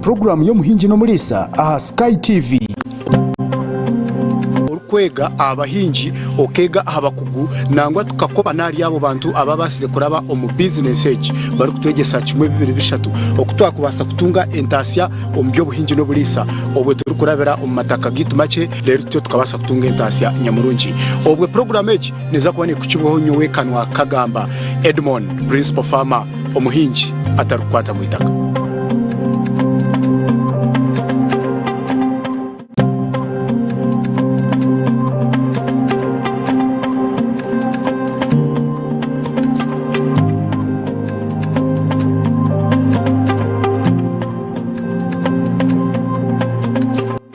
Puroguraamu y'omuhingi n'omuriisa aha Sky TV. Orikwega aha bahingi, okeega aha bakugu nangwa tukakoba n'ahari abo bantu ababaasize kuraba omu bizinesi egi barikutwegyesa kimwe bibiri bishatu oku twakubaasa kutunga entaasya omu by'obuhingi n'oburiisa obwo turikurabira omu mataka gaitu makye reero tutyo tukabaasa kutunga entaasya nyamurungi. Obwo puroguraamu egi neeza kuba neekukibwaho nyowe Kanwa Kagamba Edmond, Principal Farmer, omuhingi atarikukwata mu itaka.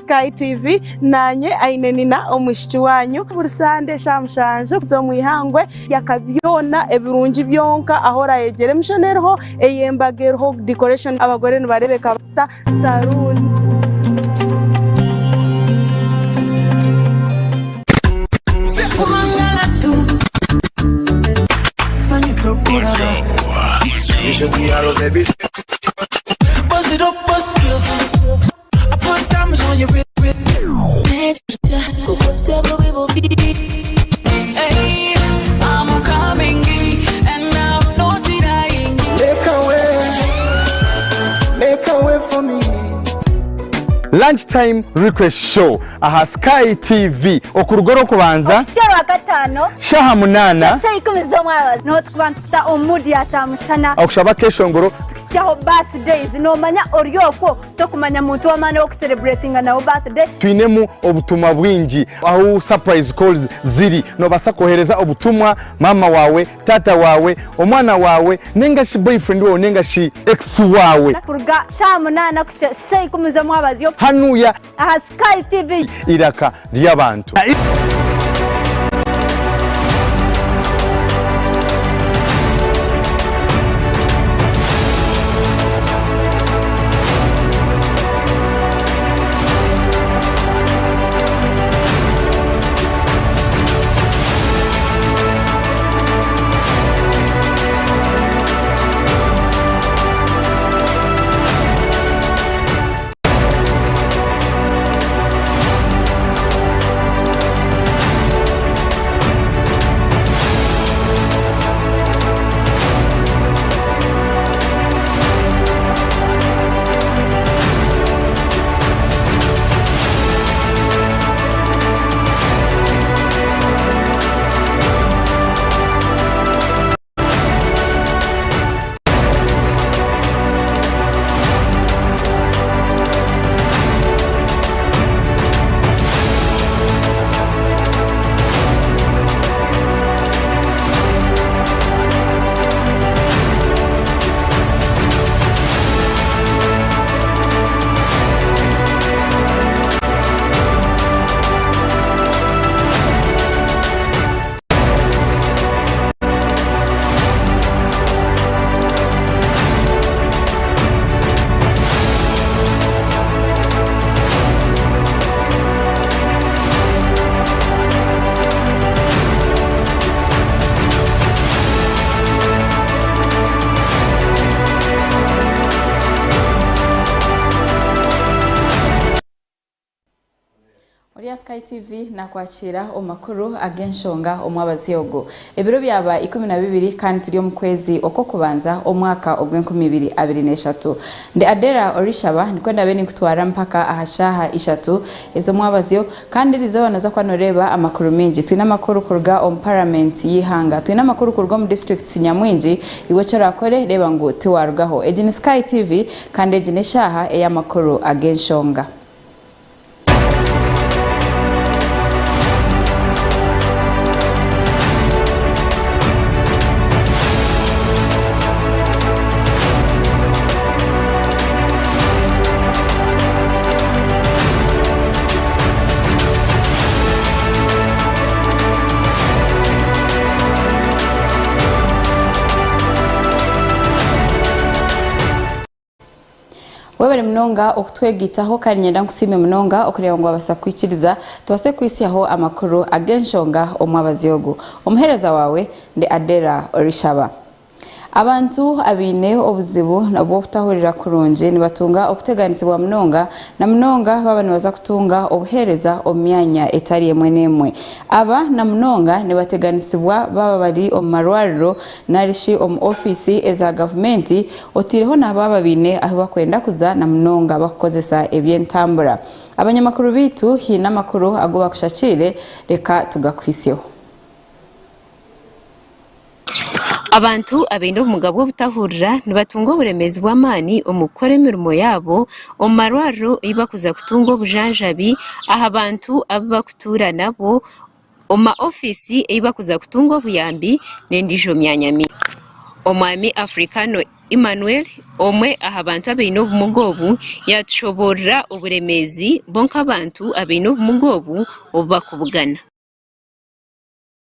Sky TV nanye aine nina omwishiki wanyu buri sande eshaaha mushanju z'omwihangwe yaka byona ebirungi byonka ahu orayegyera emishono eriho ey'embaga eriho decoration abagore nibarebeka bata saruuni. Lunch time request show aha Sky TV okuruga orwokubanza Okuhitsya Orwakataano shaha munana shaaha ikumi z'omwabazyo niho tukuba nitukuta omu mood ya kyamushana okushaba akeshongoro tukuhitsyaho birthdays nomanya ori okwo Tokumanya muntu w'amaani ow'okusereburetinga nawe birthday. Twinemu obutumwa bwingi ahu surprise calls ziri. Nobaasa kwohereza obutumwa maama waawe, taata waawe, omwana waawe ninga shi boyfriend waawe ninga shi ex waawe. Kuruga shaaha munaana kuhitsya shaaha ikumi z'omwabazyo. Hanuya. Aha Sky TV. Eiraka ry'abantu. Ori aha Sky TV nakwakiira omu makuru ag'enshonga omwabazi ogu. Ebiro byaba 12 kandi turi omu kwezi okw'okubanza omwaka ogw'enkumi ibiri abiri n'eshatu. Ndi Adera Orishaba nikwo ndabe ninkutwara mpaka aha shaaha ishatu ez'omwabazyo kandi erizooba noza kuba noreeba amakuru mingi. Twine amakuru kuruga omu paramenti y'eihanga, twine amakuru kuruga omu disiturikiti nyamwingi, iwe eki orakore reeba ngu tiwarugaho. Egi ni Sky TV kandi egi n'eshaaha ey'amakuru ag'enshonga. Webare munonga okutwegaitaho kandi niinyenda nkusiime munonga okureeba ngu wabaasa kwikiriza tubaase kuhitsyaho amakuru ag'enshonga omwabazyo ogu. Omuheereza waawe ndi Adera Orishaba. Abantu abaine obuzibu bw'okutahurira kurungi nibatunga okuteganisibwa munonga na munonga baaba nibaza kutunga obuheereza omu myanya etari emwe n'emwe. Aba na munonga nibateganisibwa baaba bari omu marwariro narishi omu ofiisi eza gavumenti oteireho na baaba baine ahu bakwenda kuza na munonga bakukozesa eby'entambura. Abanyamakuru beitu haine amakuru agu bakushakiire reka tugakuhitsyeho. Abantu abaine obumuga bw'obutahurira nibatunga oburemeezi bw'amaani omu kukora emirimo yaabo omu marwariro ei barikuza kutunga obujanjabi aha bantu abu barikutuura nabo, omu ma ofiisi ei barikuza kutunga obuyambi n'endiijo myanya mingi. Omwami Africano Emmanuel, omwe aha bantu abaine obumuga obu yaatushoboorora oburemeezi bo nk'abantu abaine obumuga obu obu barikubugana.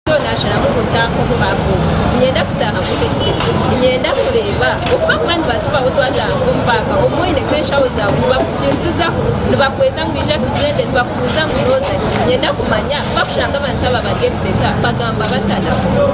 Naasharamu kutaaha omu baaka ogu. Niinyenda kutaaha nk'oku ekitebe. Niinyenda kureeba oku barikuba nibatufaho twataaha nk'omu baaka. Obumwe oine nk'enshaho zaawe nibakukiririzaho, nibakweta ngu ija tugyende, nibakubuuza ngu nooza hi. Niinyenda kumanya ku bakushanga abantu aba bari ebiteta bagamba bata nabo.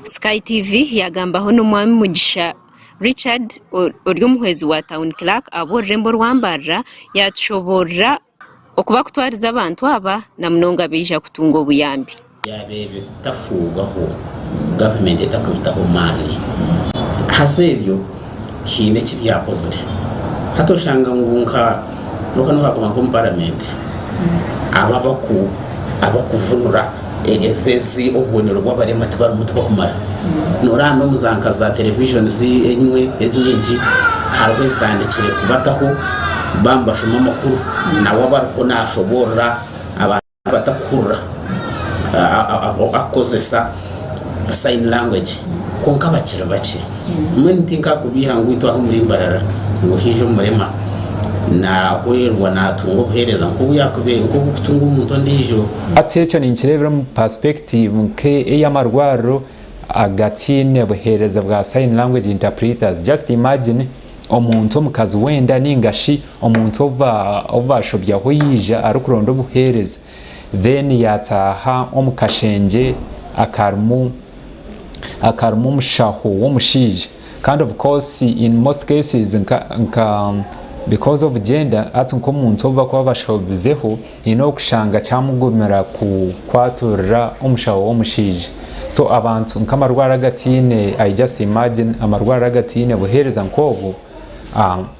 Sky TV yagambaho n'Omwami Mugisha Richard ori omuhwezi wa Town Clerk ahabw'orurembo orwa Mbarara yatushoboorora oku bakutwariza abantu aba na munonga baija kutunga obuyambi. Byaba ebitafuubwaho gavumenti etakubitaho maani. Haza ebyo haine eki byakozire. Hati oshanga ngu nka nobu haakuba nk'omu paramenti abo abaku abakuvunura ezi ezi obubonero bw'abarema tibarimu tibakumara. Noreeba n'omu za nka za televisions emwe enyingi hariho ezitandikire kubataho baaba nibashoma amakuru nawe aba ariho naashoboorora abantu. Abatakuhurira akukozesa sign language kwonka bakiri bakye. Mbwenu tinkakubiiha ngu itwe aha omuri Mbarara ngu haija omurema nahwerwa natunga obuheereza nk'obukutunga omuntu ondiijo. Hati ekyo ninkireebera omu perspective nk'eyamarwariro agataine buheereza bwa sign language interpreters. Just imagine omuntu omukazi w'enda ninga shi omuntu ou bashobyaho yaija arikuronda obuheereza then yataaha omu kashengye akarimu akarimu omushaho w'omushaija kandi of course in most cases nka nka because of gender hati nk'omuntu ou bakuba bashobizeho haine okushanga kyamugumira kukwaturira omushaho w'omushaija so abantu nk'amarwaro agataine I just imagine amarwaro agataine buheereza nk'obwo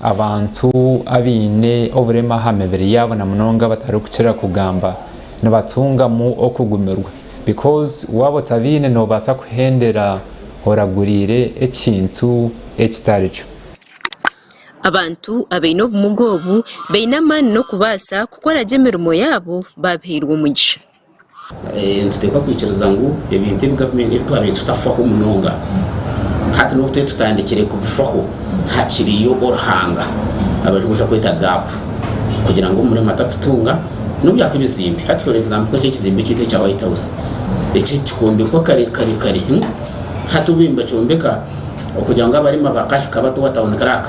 abantu abaine oburema aha mibiri yaabo na munonga abatarikukira kugamba nibatungamu okugumirwa because waaba otabiine noobaasa kuhendera oraguriire ekintu ekitari kyo. Abantu abaine obumuga obu baine amaani n'okubaasa kukora gye emirimo yaabo baabihairwe omugisha. Nituteekwa kwikiriza ngu ebintu ebi gavumenti ebi twabaire tutafaho munonga hati n'obu turi tutandikire kubifaho hakiriyo oruhanga abarikubaasa kweta gap kugira ngu omurema atakutunga n'obu byakuba ebizimbe. Hati for example nk'eki ekizimbe kyaitu ekya White House eki kikombekwa kare kare kare hati obu nibakyombeka Okugira ngu abarema bakahika bata owa town clerk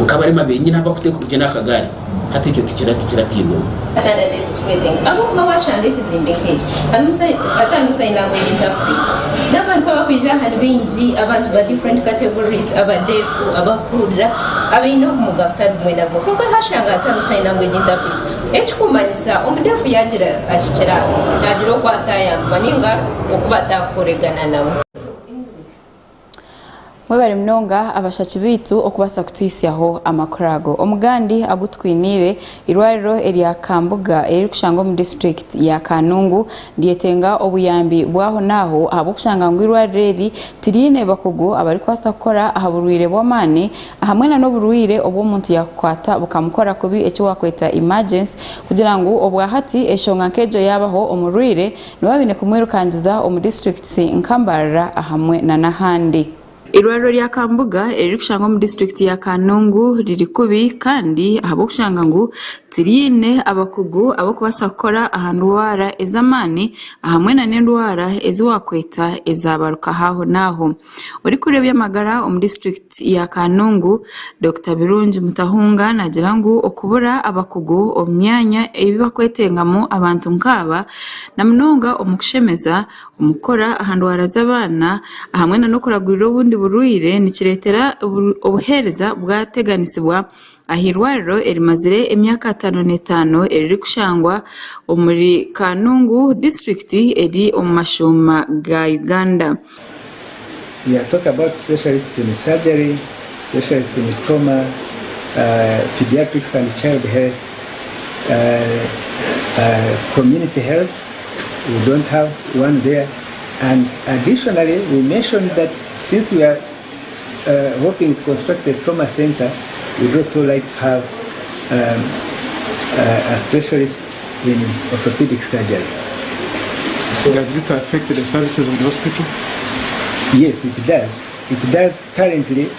nkabarema benyini abakuteekwa kugyenda aha kagaari hati ekyo tikiratiirwemu. Standard ezitukweteenga ahabw'okuba washanga ekizimbe nk'eki harimu hatarimu sign language interpreter n'abantu abakwija aha ni baingi abantu ba different categories aba deaf abakuhurira abaine obumuga butari bumwe na bumwe kwonka washanga hatarimu sign language interpreter ekikumanyisa omudefu yagira ahikire aha nagira oku atayambibwa ninga oku batakukoregana nawe. Mwebare munonga abashaki baitu okubaasa kutuhitsyaho amakuru ago. Omugandi agu twiniire, eirwariro erya Kambuga eririkushangwa omu disiturikiti ya Kanungu ryetenga obuyambi bw'aho n'aho ahabw'okushanga ngu eirwariro eri tiriine bakugu abarikubaasa kukora aha burwaire bw'amaani hamwe na n'oburwaire obu omuntu yakukwata bukamukora kubi eki wakweta emergency kugira ngu obwahati enshonga nk'egyo yaabaho omurwaire Nibaba baine kumwirukangiza omu disiturikiti nka Mbarara ahamwe na n'ahandi. Eirwariro rya Kambuga eririkushangwa omu disiturikiti ya Kanungu riri kubi kandi ahabw'okushanga ngu tiriine abakugu abarikubaasa kukora aha ndwara ez'amaani ahamwe na n'endwara ezi waakweta ezaabarukaho aho n'aho. Orikukurira eby'amagara omu disiturikiti ya Kanungu, Dokita Birungi Mutahunga naagira ngu okubura abakugu omu myanya ei barikwetengamu abantu nkaaba na munonga omu kushemeza, omu kukora aha ndwara z'abaana hamwe na n'okuragurira obundi burwaire nikireetera obuheereza bwateganisibwa aha irwariro erimazire emyaka 55 eririkushangwa omuri Kanungu, disiturikiti eri omu mashuuma ga Uganda. We are talking about specialists in surgery, specialists in trauma, uh, pediatrics and child health, uh, uh, community health. We don't have one there. And additionally, we mentioned that since we are uh, hoping to construct a trauma center, we'd also like to have um, uh, a specialist in orthopedic surgery. So does this affect the services of the hospital? Yes, it does. It does currently.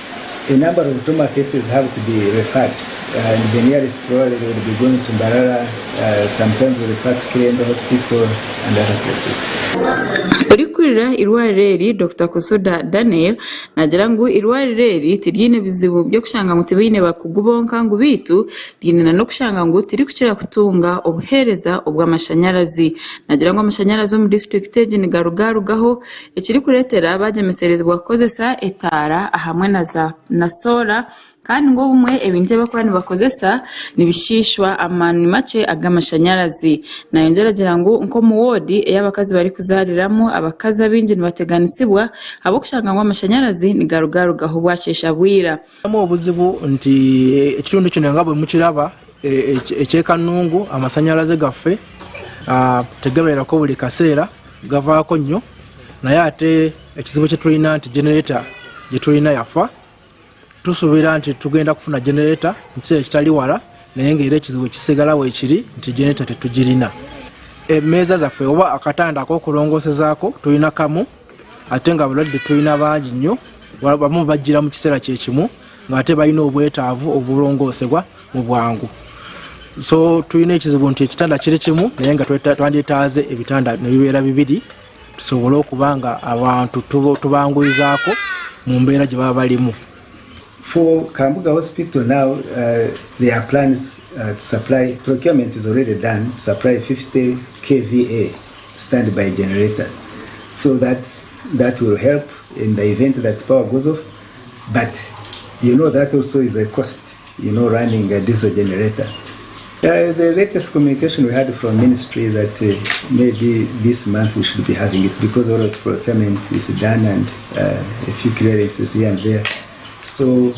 A number of trauma cases have to be referred, and the nearest probably would be going to Mbarara, uh, sometimes we refer to Kirembe Hospital and other places. Orikukurira eirwariro eri, Dokita Kusuda Daniel naagira ngu eirwariro eri tiryine bizibu by'okushanga ngu tibaine bakugu bonka ngu beitu ryine na n'okushanga ngu tirikukira kutunga obuheereza obw'amashanyarazi. Naagira ngu amashanyarazi omu disiturikiti egi nigarugarugaho ekirikureetera bagyemeserezibwa kukozesa etaara ahamwe na soora Kandi ngu obumwe ebintu ebi barikuba nibakozesa nibishiishwa amaani makye ag'amashanyarazi. Nayongyera agira ngu nk'omu woodi ei abakazi barikuzaariramu, abakazi abaingi nibateganisibwa ahabw'okushanga ngu amashanyarazi nigarugarugaho bwakyeesha bwira. Harimu obuzibu nti ekitundu kino nga bwemukiraba ekye Kanungu amasanyalaze gaffe tegaberako buli kaseera gavaako nnyo naye ate ekizibu kyetulina nti generator gyetulina yafa. Tusuubira nti tugenda kufuna genereta mu kiseera ekitali wala naye ng'era ekizibu kisigala weekiri nti genereta tetugirina. Emmeeza zaffe oba akatanda ak'okulongoosezaako tulina kamu ate ng'abalwadde tulina bangi nnyo, abamu bajjira mu kiseera kye kimu ng'ate balina obwetaavu obulongoosebwa mu bwangu. So tulina ekizibu nti ekitanda kiri kimu naye nga twandyetaaze ebitanda ne bibeera bibiri. tusobole okuba nga abantu tubanguyizaako mu mbeera gye baba balimu. For Kambuga Hospital now, uh, there are plans uh, to supply, procurement is already done, to supply 50 kVA standby generator. So that, that will help in the event that power goes off. But you know that also is a cost, you know, running a diesel generator. Uh, the latest communication we had from ministry that uh, maybe this month we should be having it because all of procurement is done and uh, a few clearances here and there. So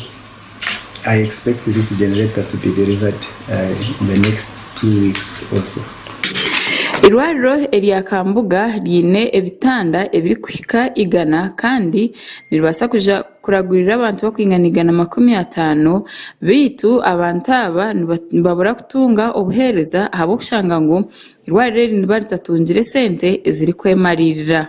I expect this generator to be delivered uh, in the next 2 weeks also. Eirwariro erya Kambuga riine ebitanda ebirikuhika 100 kandi niribaasa kuja kuragurira abantu barikwingana 150 beitu abantu aba nibabura kutunga obuheereza ahabw'okushanga ngu eirwariro eri niriba ritatungire sente ezirikwemariirira.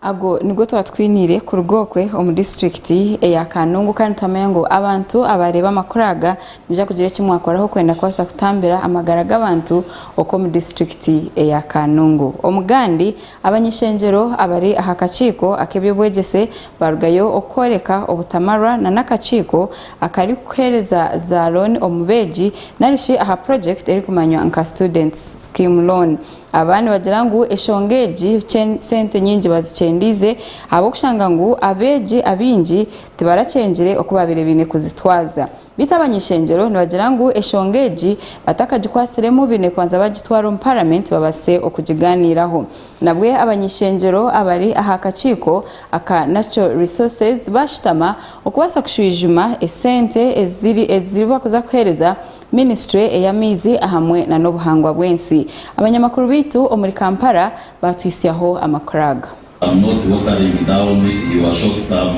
Ago nigo twatwiniire kuruga okwe omu disiturikiti eya Kanungu kandi twamanya ngu abantu abareeba amakuru aga nibaija kugira eki mwakoraho kwenda kubaasa kutambira amagara g'abantu okwo omu disiturikiti eya Kanungu. Omugandi Abany'ishengyero abari aha kakiiko ak'eby'obwegyese barugayo okworeka obutamarwa na n'akakiiko akarikuheereza za looni omu beegi narishi aha purojekiti erikumanywa nka Students Scheme Loan. Aba nibagira ngu eshonga egi sente nyingi bazikyendiize ahabw'okushanga ngu abeegi abaingi tibarakyengire oku baabaire baine kuzitwaza. Beitu abany'ishengyero nibagira ngu eshonga egi batakagikwatsiremu baine kubanza bagitwara omu paramenti babase okugiganiiraho. Nabwe abany'ishengyero abari aha kakiiko aka Natural Resources bashutama okubaasa kushwijuma esente eziri ezibakuza kuheereza minisiture ey'amaizi ahamwe na n'obuhangwa bw'ensi. Abanyamakuru beitu omuri Kampala baatuhitsyaho amakuru aga. I'm not watering down your short term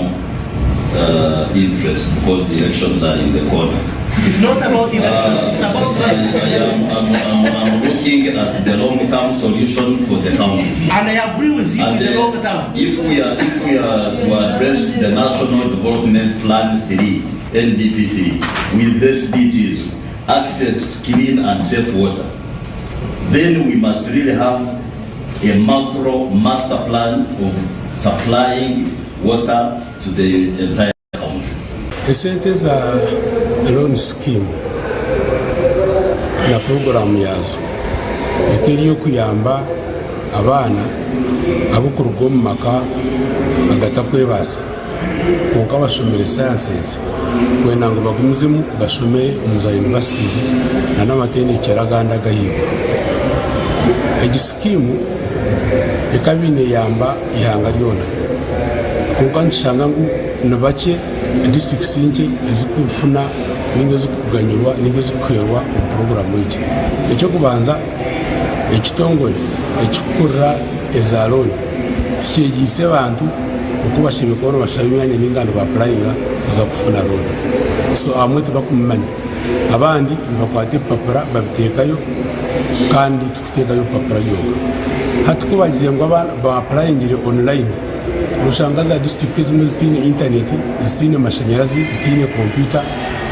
interest because the elections are in the corner. It's not about elections, it's about life. I am, I'm, I'm, I'm looking at the long term solution for the country. And I agree with you And in the long term. If we are, if we are to address the National Development Plan 3, NDP 3, with SDGs, access to clean and safe water, then we must really have a macro master plan of supplying water to the entire country. Esente za loan scheme na puroguraamu yaazo ekaba eri ey'okuyamba abaana abarikuruga omu maka agatarikwebaasa kwonka bashomire sciences kwenda ngu bagumizemu bashome omu za universities n'amatendekyero agandi ag'ahaiguru. Egi sikiimu ekaba neyamba eihanga ryona kwonka nitushanga ngu nibakye disiturikiti nkye ezirikufuna ninga ezirikuganyirwa ninga ezirikuhwerwa omu puroguraamu egi. Eky'okubanza ekitongore ekirikukurira eza looni tikyegyeise bantu oku bashemereire kuba nibashaba emyanya ninga niba apurayinga kuza kufuna looni so abamwe tibakumumanya abandi nibakwata ebipapura babiteekayo kandi tikuteekayo ebipapura byonka. Hati ku bagizire ngu abaana ba apurayingire online noshanga za disiturikiti ezimwe zitaine intaneti, zitaine mashanyarazi, zitaine kompyuta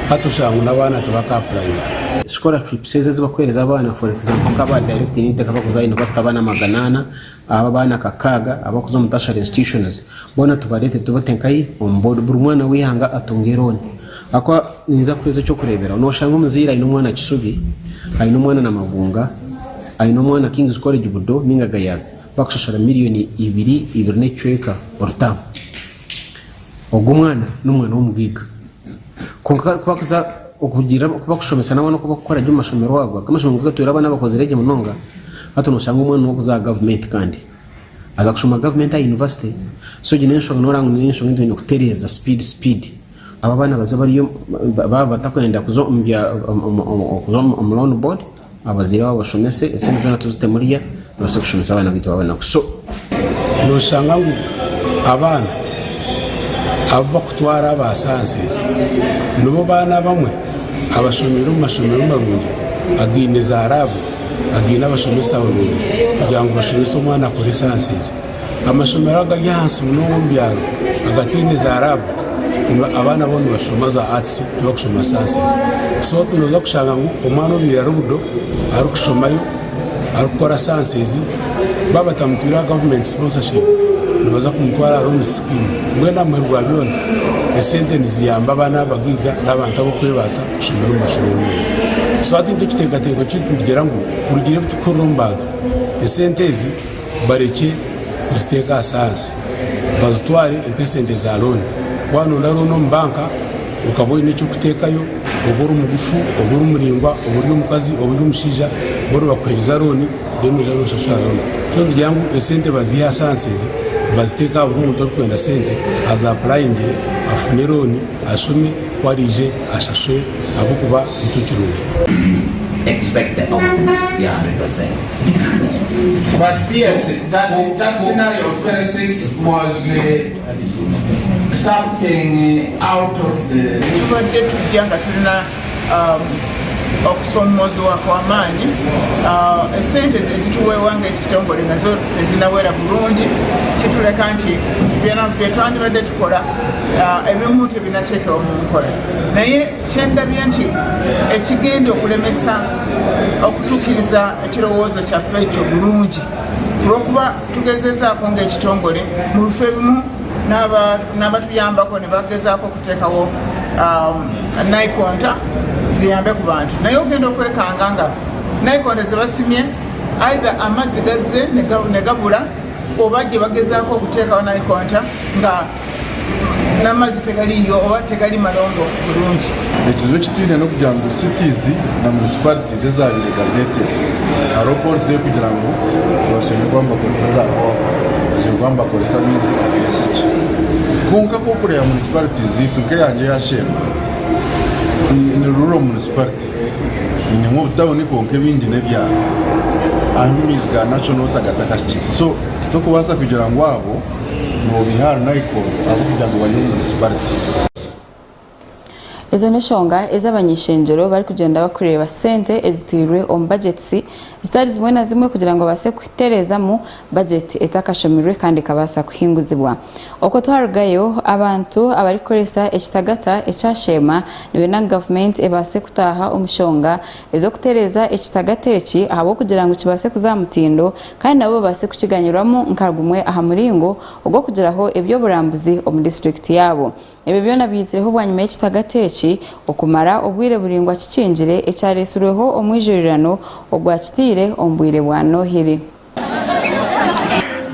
hati oshanga ngu n'abaana tibaka apurayinga. Scholarships ezi ezibakuhereza abaana for example nk'aba direct intake abakuza aha university abaana 400, abo abaana kakaaga abakuza omu tertiary institutions boona tubareete tubate nkahi omu board buri mwana w'eihanga atunge loan ahakuba ninza kukuhereza ekyokureeberaho noshanga omuzaire aine omwana Kisubi, aine omwana Namagunga, aine omwana King's College Budo ninga Gayaza bakushashura miriyoni ibiri, ibiri n'ekicweka buri taamu. Ogwo omwana n'omwana w'omugaiga kwonka ku bakuza okugira ku bakushomesa n'abaana oku bakukora gye omu mashomero ago, ago amashomero gatwire abaana abakozire gye munonga, hati noshanga omwana ow'okuza aha gavumenti kandi aza kushoma gavumenti aha yunivasite, so egyo n'enshonga noreeba ngu n'enshonga ei twine kutereeza speed speed. Abo abaana baze bariyo baaba batakwenda kuza omu bya kuza omu loan board, Abazaire baabo bashomese, esente zoona tuzite muriya, tubaase kushomesa abaana baitu b'abanaku. So. Noshanga ngu abaana abu bakutwara aba sciences nibo baana abamwe abashomeire omu mashomero marungi againe za lab, againe abashomesa barungi kugira ngu bashomese omwana akore sciences. Amashomero agari ahansi munonga omu byaro agataine za lab abaana bo nibashoma za arts tibakushoma sciences. So noza kushanga ngu omwana obaire ari budo arikushomayo arikukora sciences baaba batamutwire aha government sponsorship nibaza kumutwara aha loan scheme. Mbwenu aha muheru gwa byona esente niziyamba abaana abagaiga n'abantu ab'okwebaasa kushomera omu mashomero marungi. So hati itwe ekiteekateeko kyaitu nitugira ngu kurugiirira ebi turikuhurira omu bantu esente ezi barekye kuziteeka aha saansi bazitware nk'esente za looni. Waaba nooyenda looni omu banka okaba oine eky'okuteekayo, oba ori mugufu, oba ori muraingwa, oba ori omukazi, oba ori omushaija, bo nibakuheereza looni then noija nooshashura looni. So nitugira ngu esente baziihe aha saansi ezi baziteeke aha buri muntu orikwenda sente aza apurayingire afune looni ashome ku araije ashashure ahabw'okuba nikyo kirungi. Expect the output to be 100%. But yes, that, that scenario of 26 was something out of the. Tubadde tujja nga tulina um, okusoomoozebwa kw'amaanyi uh, esente ezituweebwa ng'ekitongole nazo tezinawera bulungi kituleka nti byona byetwandibadde tukola uh, ebimu tebinateekewa mu nkola naye kyendabye nti ekigenda okulemesa okutuukiriza ekirowoozo kyaffe ekyo bulungi olwokuba tugezezaako ngaekitongole mu bifo ebimu n'abatuyambako ne bagezaako okuteekawo um, naikonta ziyambe ku bantu naye ogenda okwekanga nga naikonta zebasimye either amazzi gazze ne gabula oba gye bagezaako okuteekawo naikonta nga N'amaizi tegariyo oba tegari marongoofu kurungi. Ekizibu eki twine n'okugira ngu cities na municipalities ezabaire gazetted hariho policy erikugira ngu tibashemereire kuba nibakozesa za borehole, bashemereire kuba nibakozesa amaizi ag'enshekye. Kwonka ku orikureeba municipalities zaitu nk'eyangye eya Sheema ni rural municipality einemu obutawuni kwonka ebingi n'ebyaro ahu amaizi ga national water gatakahikire so tokubaasa kugira ngu abo Nobiha ahari Naikoro ahabw'okugira ngu bari omu munisiparite. Ezo n'eshonga ezi abany'ishengyero barikugyenda bakureeba sente eziteirwe omu bajetisi zitari zimwe na zimwe kugira ngu babaase kutereezamu bajeti etakashomirwe kandi ekabaasa kuhinguzibwa. Okwo twarugayo, abantu abarikukoresa ekitagata ekya Sheema nibenda ngu gavumenti ebaase kutaaha omu shonga ez'okutereeza ekitagata eki ahabw'okugira ngu kibaase kuza aha mutindo kandi nabo babaase kukiganyirwamu nka gumwe aha muringo ogw'okugiraho eby'oburambuzi omu disiturikiti yaabo. Ebyo byona biizireho bwanyima y'ekitagata eki okumara obwire buraingwa kikingire ekyareetsirweho omwijurirano ogwakiteire omu bwire bwa Nohiri.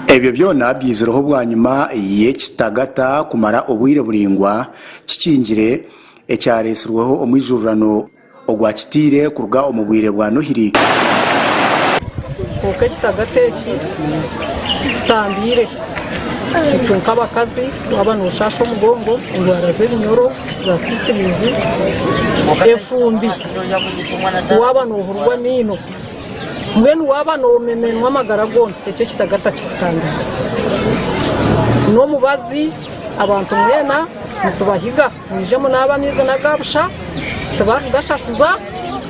Ebyo byona byizireho bwanyima y'ekitagata kumara obwire buraingwa kikingire ekyareetsirweho omwijurirano ogwakiteire kuruga omu bwire bwa Nohiri. Kwonka ekitagata eki kitutambiire itwe nk'abakazi waaba nooshaasha omugongo, endwara z'ebinyoro za siifirizi, efumbi, waaba noohurwa amaino, mbwenu waaba noomemenwa amagara goona, eki ekitagata kitutambiire. N'omubazi abantu mwena nitubahiga. Mwije munaabe amaizi n'aga busha, tibarikugashashuza,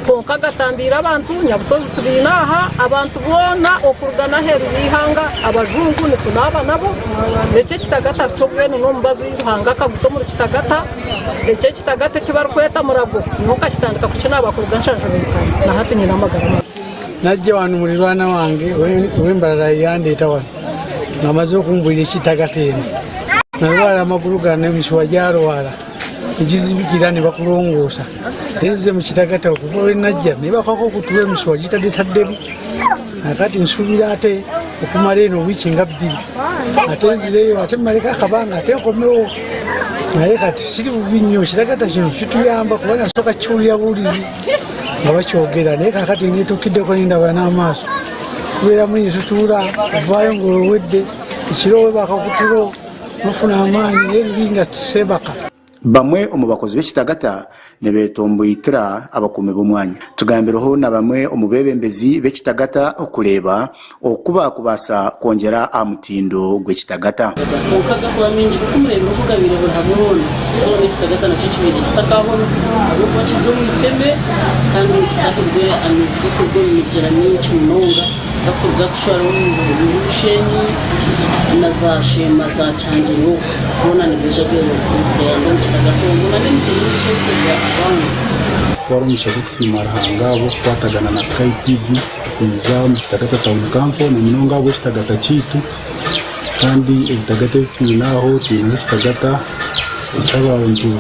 kwonka gatambiire abantu, Nyabusozi tubaine aha, abantu boona okuruga n'aheeru y'eihanga abajungu nitunaaba nabo, eki ekitagata ky'obwenu n'omubazi Ruhanga akaguta omuri kitagata, eki ekitagata eki barikweta murago, nyowe nkakitandika kukinaaba kuruga nshanju n'eitaano na hati nyine amagara marungi. Najja wano mulirwana wange ow'e Mbarara yandeeta wano ng'amaze okumbwira ekitagata eno. Nalwala amagulu gano emisuwa gyalwala negizibikira ne bakulongoosa naye nze mu kitagata okuva lwe najja ne bakako okutuwa emisuwa gitadde taddemu nakati nsuubira ate okumala eno wiiki nga bbiri ate nzireyo ate mmaleko akabanga ate nkomewo naye kati siri bubi nnyo kitagata kino kituyamba kuba nasooka kiwulira buwulizi nga bakyogera naye kakati netuukiddeko nendaba n'amaaso tubeeramu netutuula ovaayo ng'owedde ekiro weebaka ku tulo nofuna amaanyi naye luli nga seebaka. Bamwe omu bakozi b'ekitagata nibetomboitira abakuumi b'omwanya. Tugambireho na bamwe omu beebembezi b'ekitagata okureeba oku baakubaasa kwongyera aha mutindo gw'ekitagata. Kwonka gakuba maingi nk'oku mureebire oku gabaire buri hamwe hoona. So n'ekitagata nakyo kibaire kitakahona ahabw'okuba kiri omu iteme kandi nikitahirwe amaizi gakuruga omu migyera mingi munonga gakuruga kushwara omu mushenyi na za sheema za kyangire okwo hoona nigaija geeterana omu kitagata omwo na n'emigyera mingi erikuruga around. Twara omugisha gw'okusiima Ruhanga ahabw'okukwatagana na Sky TV kwija omu Kitagata Town Council na munonga ahabw'ekitagata kyaitu kandi ebitagata ebi twine aho twineho ekitagata eky'abantu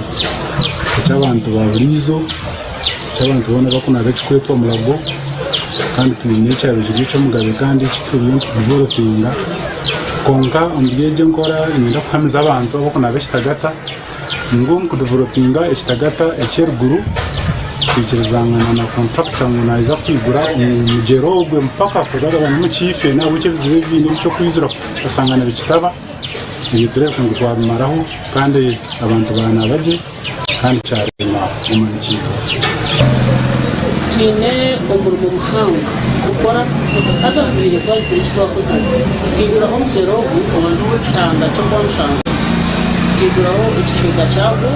eky'abantu ba buriijo eky'abantu boona abakunaaga ekirikwetwa Mulago kandi twine ekyabaire kiri eky'omugabe kandi eki turiyo nitudivelopinga kwonka omuri egi enkora niinyenda kuhamiza abantu abarikunaaba ekitagata ngu omu kudivelopinga ekitagata eky'eruguru twikirizangana na kontrakita ngu naija kwigura omugyera ogwe mpaka kugagabana omu kiifo ahabw'okuba ebizibu ebi biine eby'okwizura osanga nibikitaba ebyo tureebeka ngu twabimaraho kandi abantu baanaaba gye kandi kyarema omumanyikiizo. Twine omurimo muhango kukora haza tubaire twahitsire eki twakozire. Tukaiguraho omugyera ogu obanze ogw'ekihanga ky'Okwamushanga, tukaiguraho ekicweka kyagwo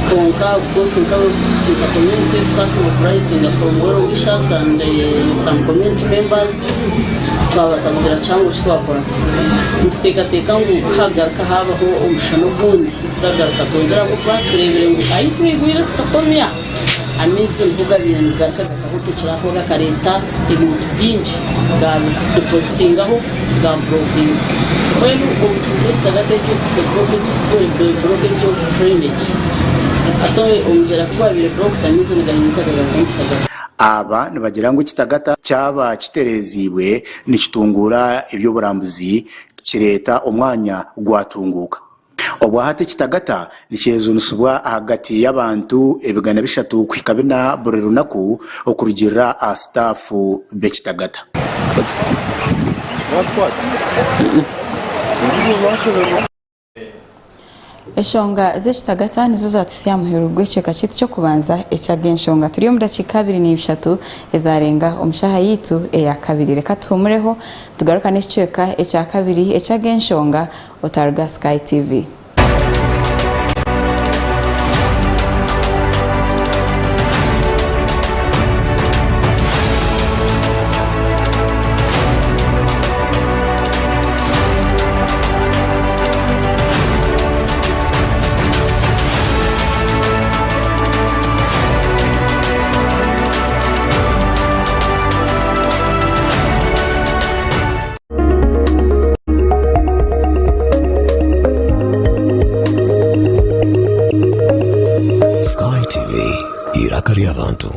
kwonka of course nka community tukatumobilizinga from well wishers and some community members twabaasa kugira kihango eki twakora. Nituteekateeka ngu kuhagaruka haabaho omushana ogundi nituzagaruka twongyere ahabw'okuba tureebire ngu ahu twigwire tukakomya amaizi niho gabaire nigaruka gakahotokyera aho gakareeta ebintu bingi gabidepositingaho gaburokinga. Mbwenu obuzibu bw'ekitagata ekyo it's a blockage, blockage of drainage. Hati omugyera ku gwabaire blocked amaizi nigahinguka gagaruka omu kitagata. Aba nibagira ngu ekitagata kyaba kitereeziibwe nikitunguura eby'oburambuzi kireeta omwanya gwatunguuka. Obwahati ekitagata nikyejunisibwa ahagati y'abantu ebigana bishatu kuhika bina buri runaku okurugiirira aha sitaafu b'ekitagata. Enshonga z'ekitagata nizo zaatuhitsya aha muheru gw'ekicweka kyaitu ky'okubanza eky'ag'enshonga. Turi omu dakiika abiri na ishatu ezarenga omu shaaha yaitu eya kabiri. Reka tuhumureho tugaruka n'ekicweka ekya kabiri eky'ag'enshonga otaruga Sky TV. Sky TV, eiraka ry'abantu.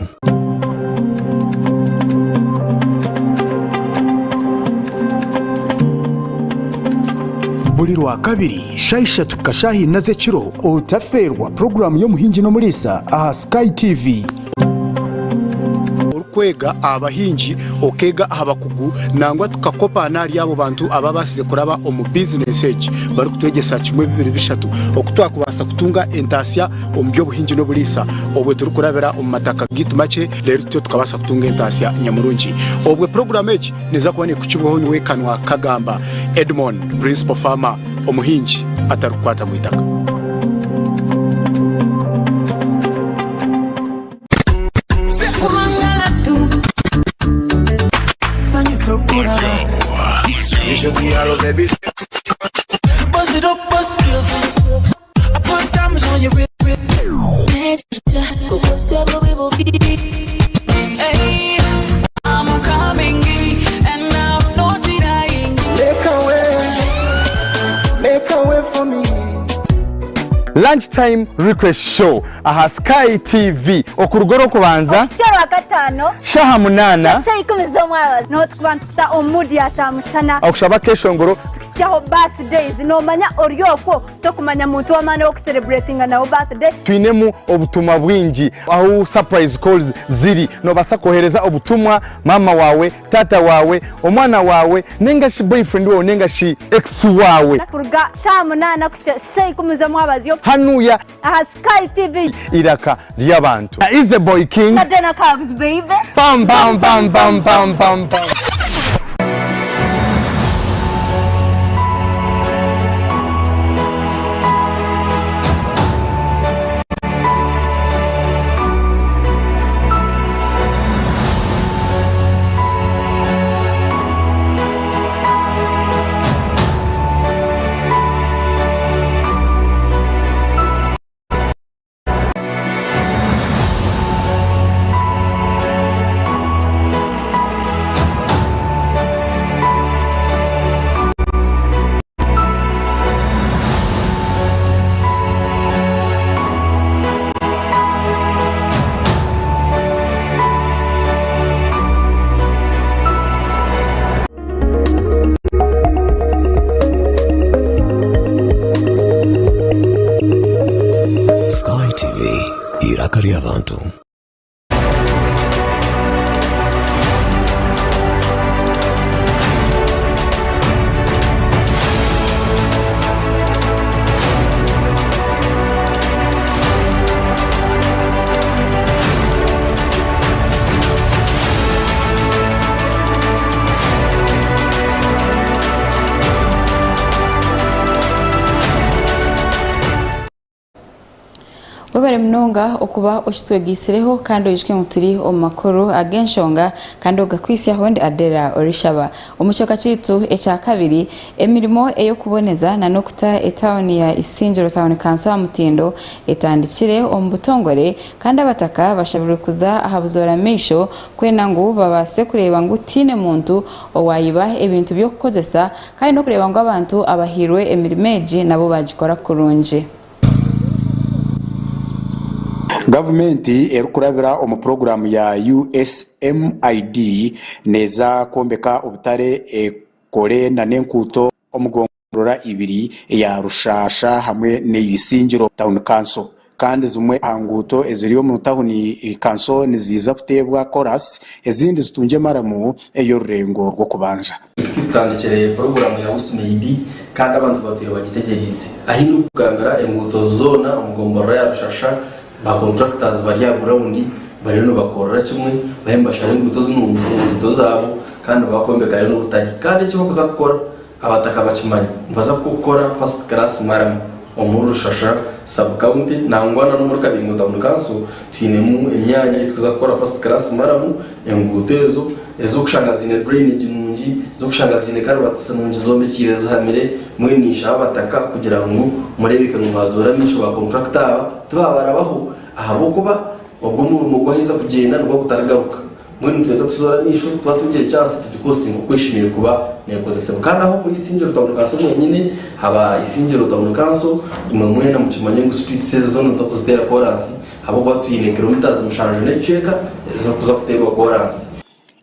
Buri Rwakabiri, shaaha ishatu kuhika shaaha ina z'ekiro, otafeerwa puroguraamu y'Omuhingi n'Omuriisa aha Sky TV. Orikwega aha bahingi, okeega aha bakugu, nangwa tukakopa n'ahari abo bantu ababaasize kuraba omu bizinesi egi barikutwegyesa kimwe, bibiri, bishatu oku twakubaasa kutunga entaasya omu by'obuhingi n'oburiisa obwo turikurabira omu mataka gaitu makye reero tutyo tukabaasa kutunga entaasya nyamurungi. Obwo puroguraamu egi neeza kuba neekukibwaho nyowe Kanwa Kagamba Edmond, Principal Farmer, omuhingi atarikukwata mu itaka. Lunch time request show aha Sky TV okuruga orwokubanza Okuhitsya Orwakataano shaha munaana shaaha ikumi z'omwabazyo niho turikuba nitukuta omu mood ya kyamushana okushaba akeshongoro tukuhitsyaho birthdays noomanya ori okwo Tokumanya muntu w'amaani ow'okusereburetinga nawe birthday. Twinemu obutumwa bwingi ahu surprise calls ziri. Nobaasa kwohereza obutumwa maama waawe, taata waawe, omwana waawe ninga shi boyfriend waawe ninga shi ex waawe. Kuruga shaaha munaana kuhitsya shaaha ikumi z'omwabazyo. Hanuya. Aha Sky TV. Eiraka ry'abantu. Na Easy Boy King. Na Jenna Cubs baby. Pam pam pam pam pam pam pam. Sky TV, eiraka ry'abantu. Webare munonga okuba okitwegeitsireho kandi oijuke ngu turi omu makuru ag'enshonga kandi ogakwitsyaho ndi Adela Orishaba. Omu kicweka kyaitu ekya kabiri, emirimo ey'okuboneza na n'okuta etauni ya Isingiro Town Council aha mutindo etandikire omu butongore kandi abataka bashabirwe kuza aha buzoora maisho kwenda ngu babaase kureeba ngu tihaine muntu owaayiba ebintu by'okukozesa kandi n'okureeba ngu abantu abahairwe emirimo egi nabo baagikora kurungi. Gavumenti erikurabira omu puroguraamu ya USMID neeza kwombeka obutare, ekore nana enkuuto omu. Rora ibiri eya Rushasha hamwe n'eya Isingiro Town Council. Kandi zimwe aha nguuto eziri omu tahuni kanso niziiza kuteebwa koraasi ezindi zitungye maramu ey'orurengo rw'okubanja. Tutandikire puroguraamu ya USMAID kandi abantu batwire bagitegyereize. Ahi ndikugambira enguuto zoona omu gomborora ya Rushasha ba contractors bari aha ground bariyo nibakorera kimwe bariyo nibashara enguuto nungi enguuto zaabo kandi bakwombekayo n'obutare. Kandi eki barikuza kukora Abataka bakimanya nibaza kukora first class maramu omuri Rushasha sub county nangwa na n'omuri Kabingo town council twinemu emyanya ei turikuza kukora first class maramu enguuto ezo ez'okushanga ziine drainage nungi ez'okushanga ziine karibati nungi zombekiire zihamire mbwenu ninshaba abataka kugira ngu mureebeke ngu mwazoora amaisho ba contractor aba tibabarabaho ahabw'okuba ogwo omurimo gwaheza kugyenda nigwo gutarigaruka. Mbwenu nitwenda tuzoore amaisho tuba tungire chance tugikosinge oku eshemereire kuba nekozesebwa. Kandi aho omuri Isingiro Town Council mwenyine, aba Isingiro Town Council imwe mwena mukimanye ngu streets ezo zoona nituza kuziteera koransi ahabw'okuba twine kilometres mushanju n'ekicweka ezirikuza kuteerwa koransi.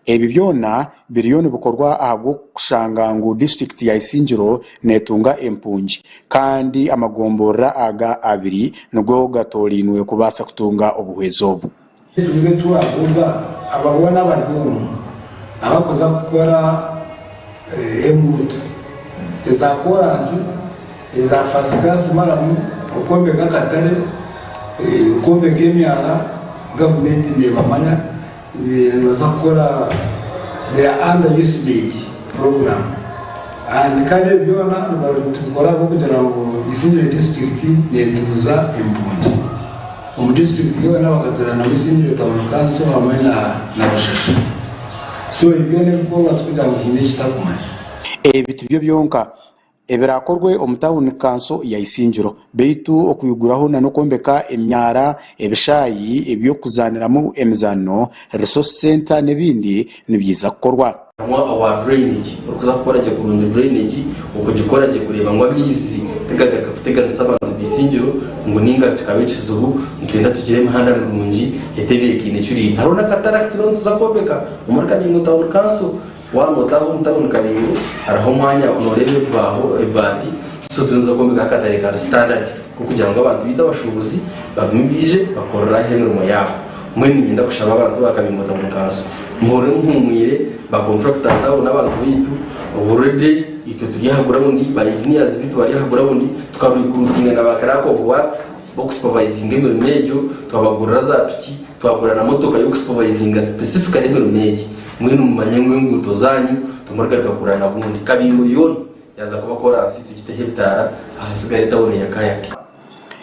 Ebi byona biriyo nibikorwa ahabw'okushanga ngu disiturikiti ya Isingiro netunga empungi kandi amagomborora aga abiri nigo gatoorainwe kubaasa kutunga obuhwezi obu. Tuze twabuuza aba boona abari omu abakuza kukora enguuto eza koransi, eza first class maramu, okwombeka akatare, okwombeka emyara, gavumenti nebamanya nibaza kukora they are under USMAID program and kandi ebi byona nitubikora ahabw'okugira ngu Isingiro disiturikiti netuuza empungi. Omu disiturikiti yoona bakatoranamu Isingiro Town Council hamwe na Rushasha. So ebi byona ebikorwa tikugira ngu haine ekitakumanya. Ebi tibyo byonka ebiraakorwe omu tauni kanso ya Isingiro beitu okwiguraho n'okwombeka emyara, ebishaayi eby'okuzaaniramu emizaano, resource centre n'ebindi nibiiza kukorwa. Harimu owa drainage orikuza kukora gye kurungi drainage okugikora gye kureeba ngu amaizi tigagaruka kuteganisa abantu b'eisingiro ngu ninga kikaba ekizibu nitwenda tugire emihanda mirungi etebeekaine ecuriire. Hariho n'akatare aku turiyo nituza kwombeka omuri Kabingo Town Council. Waaba nootaaha omu tawuni Kabingo hariho omwanya nooreeba ebibaaho ebibaati so turiyo nituza kwombekaho akatare kari standard k'okugira ngu abantu baitu abashuubuzi bagume baije bakorere aho emirimo yaabo. Mbwenu niinyenda kushaba abantu ba Kabingo Town Council muhurire muhuumwire, ba contractors abo n'abantu baitu already itwe turi aha ground, ba engineers baitu bari aha ground, tuka recruitinga na ba clerk of works b'oku supervisinga emirimo egyo, twabagurira za piki, twagura na motoka y'oku supervisinga specifically emirimo egi. Mbwenu mumanye ngu enguuto zaanyu timurigaruka kurana bundi. Kabingo yoona yaaza kuba koransi tugiteho ebitaara ahasigare etawuni ya Kayake.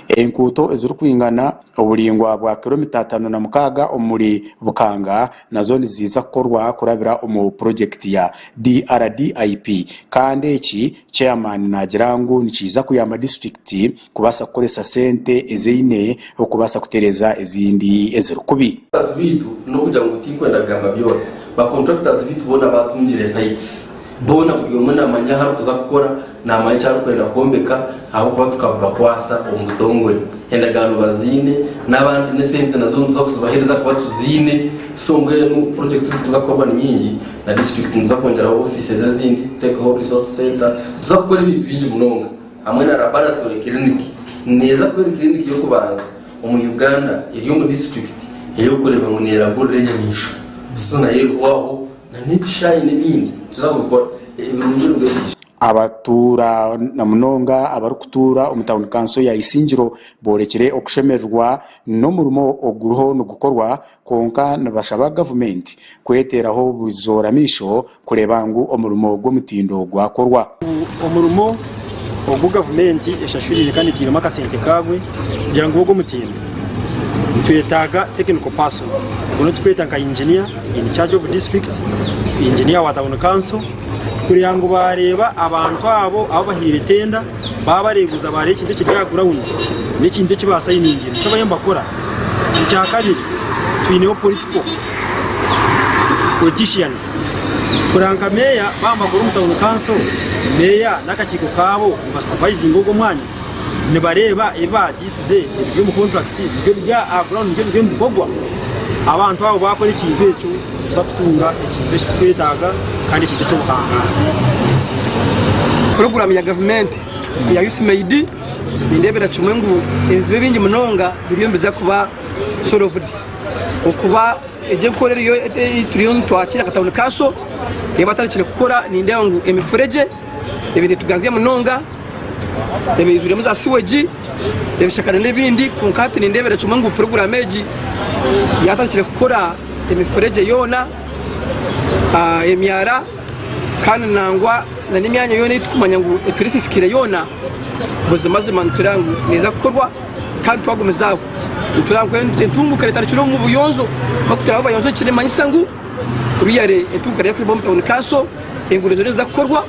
Enkuuto ezirikwingana oburaingwa bwa kilomita 56 omuri Bukanga nazo niziiza kukorwa kurabira omu purogyekiti ya DRDIP kandi eki Chairman naagira ngu nikiiza kuyamba disiturikiti kubaasa kukoresa sente ezi eine okubaasa kutereeza ezindi eziri kubi. Contractors baitu n'okugira ngu tinkwenda kugamba byona, ba contractors baitu boona batungire sites, boona buri omwe namanya ahu arikuza kukora, namanya eki arikwenda kwombeka ahabw'okuba tukabibakwasa omu butongore. Endagaano baziine n'abandi n'esente nazo nituza kuzibaheereza kuba tuziine, so mbwenu project ezirikuza kukorwa ni nyingi na district nituza kwongyeraho offices ezindi, tuteekeho resource center, nituza kukora ebintu bingi munonga. Hamwe na laboratory clinic neeza kuba eri clinic y'okubanza omu Uganda eri omu district ey'okureeba ngu neragurira enyamaishwa so nayo eriho aho na n'ebishaayi n'ebindi nituza kubikora ebirungi nibwo biija. Abatuura na munonga abarikutuura omu tauni kanso ya Isingiro boorekire okushemererwa n'omurimo oguriho nigukorwa kwonka nibashaba gavumenti kweteeraho buzoora maisho kureeba ngu omurimo gw'omutindo gwakorwa. Omurimo ogu gavumenti eshashuriire kandi etairemu akasente kaagwe kugira ngu gube ogw'omutindo, nitwetaaga technical person ogwo ou turikweta nka engineer in charge of district, engineer wa town council kureeba ngu baareeba abantu abo abu bahaire tenda baabareebuuza baareeba ekintu ekiri aha ground n'ekintu eki baasayiningire nikyo bariyo nibakora. Ekyakabiri twineho political politicians kureba nka meeya baaba nibakora omu town council, meeya n'akakiiko kaabo nibasupervisinga ogwo omwanya nibareeba ebi baatiisize ebiri omu contract nibyo biri aha ground nibyo biriyo nibikorwa. Abantu abo baakora ekintu ekyo nituza kutunga ekintu eki turikwetaaga kandi ekintu eky'obuhangaazi omu nsi. Puroguraamu ya gavumenti eya USMAID nindeebera kimwe ngu ebizibu ebingi munonga biriyo nibiza kuba sorovudi okuba egi enkora eriyo ei turiyo nitwakira nka tawuni kanso ei batandikire kukora nindeeba ngu emifuregye ebaire netuganzya munonga ebaire eijwiremu za siwegi ebishaka n'ebindi kwonka hati nindeebera kimwe ngu puroguraamu egi yatandikire kukora emifuregye yoona emyara kandi nangwa n'emyanya yoona ei turikumanya ngu etwire esiisikaire yoona, buzimazima nitureeba ngu neeza kukorwa kandi twagumiza aho nitureeba ngu entunguka etandikire omu buyonjo ahabw'okuba turi abayonjo nikimanyisa ngu really entunguka neeza kuba omu tawuni kanso, enguudo zoona niziza kukorwa.